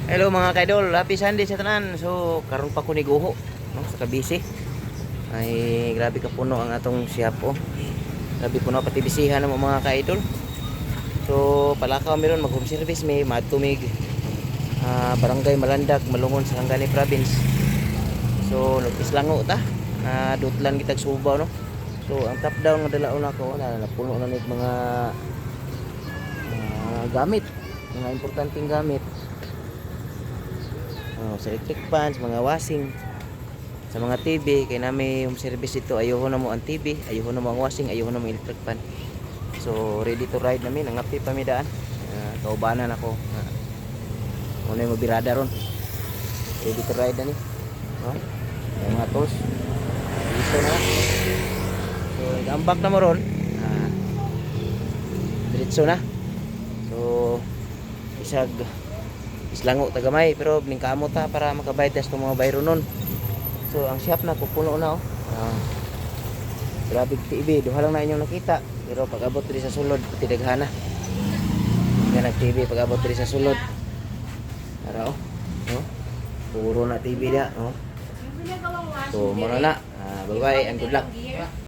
Hello, mga kaidol, happy Sunday sa tanan. So karon pa ko niguho, no, sa kabisi. Ay, grabe ka puno ang atong shop, oh. Grabe puno pati bisihan mo, mga kaidol. So palakaw meron mag home service, may matumig Barangay Malandag, Malungon, Sarangani Province. So nagpislango ta. Na dutlan kitag subaw, no. So ang top down nga dala na ko na napuno na nig mga gamit, mga importanteng gamit. Oh, sa electric fans, mga washing, sa mga TV, kay nami home service ito, ayoko na mo ang TV, ayoko na mo ang washing, ayoko na mo ang electric fan. So, ready to ride namin, nangapi pa mi daan. Kaubanan ako. Muna yung mabirada ron. Ready to ride na ni. No? Yung mga tools. Dito na. So, nag-ambak na mo ron. Diretso na. So, isag islango tagamay pero ningkamo ta para makabayad tas mga bayro nun. So ang shop na pupuno na, oh. Grabe TV, duha lang na inyong nakita, pero pag abot diri sa sulod pati daghana nga nag TV. Pag abot diri sa sulod, ara, oh, oh, puro na TV dia, oh. So mo na. Bye bye and good luck.